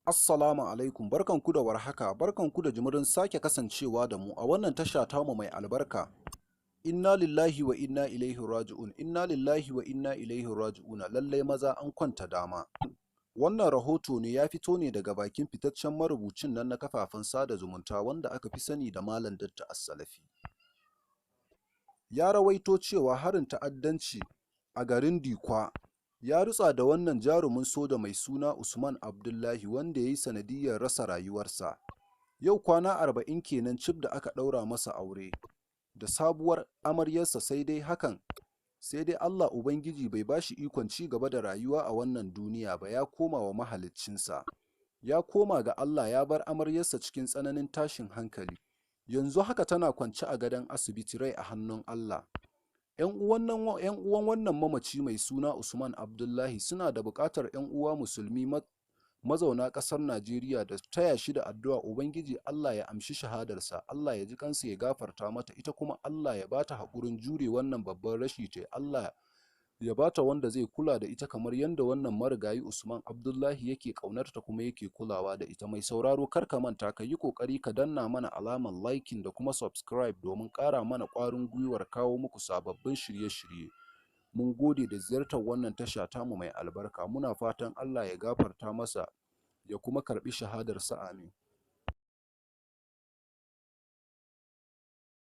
Assalamu alaikum, barkanku da warhaka, barkanku da jimirin sake kasancewa da mu a wannan tasha tamu mai albarka. Inna lillahi wa inna ilaihi raji'un, inna lillahi wa inna ilaihi raji'un. Lallai maza an kwanta dama. Wannan rahoto ne ya fito ne daga bakin fitaccen marubucin nan na kafafen sada zumunta wanda aka fi sani da Malam Datti As-Salafi. Ya rawaito cewa harin ta'addanci a garin Dikwa ya rutsa da wannan jarumin soja mai suna Usman Abdullahi, wanda ya yi sanadiyyar rasa rayuwarsa. Yau kwana 40 kenan cif da aka ɗaura masa aure da sabuwar amaryarsa, sai dai hakan sai dai Allah Ubangiji bai ba shi ikon ci gaba da rayuwa a wannan duniya ba, ya koma wa mahaliccinsa. Ya koma ga Allah ya bar amaryarsa cikin tsananin tashin hankali. Yanzu haka tana kwance a gadon asibiti, rai a hannun Allah. 'Yan uwan wannan mamaci mai suna Usman Abdullahi suna da buƙatar 'yan uwa musulmi mazauna ƙasar Najeriya da taya shi da addu'a Ubangiji Allah ya amshi shahadarsa, Allah ya ji kansa, ya gafarta mata, ita kuma Allah ya bata haƙurin jure wannan babban rashi ta, Allah ya bata wanda zai kula da ita kamar yadda wannan marigayi Usman Abdullahi yake ƙaunarta kuma yake kulawa da ita. Mai sauraro, kar ka manta ka yi ƙoƙari ka danna mana alamar liking da kuma subscribe domin ƙara mana ƙwarin gwiwar kawo muku sababbin shirye-shirye. Mun gode da ziyartar wannan tasha tamu mai albarka. Muna fatan Allah ya gafarta masa ya kuma karɓi shahadarsa, amin.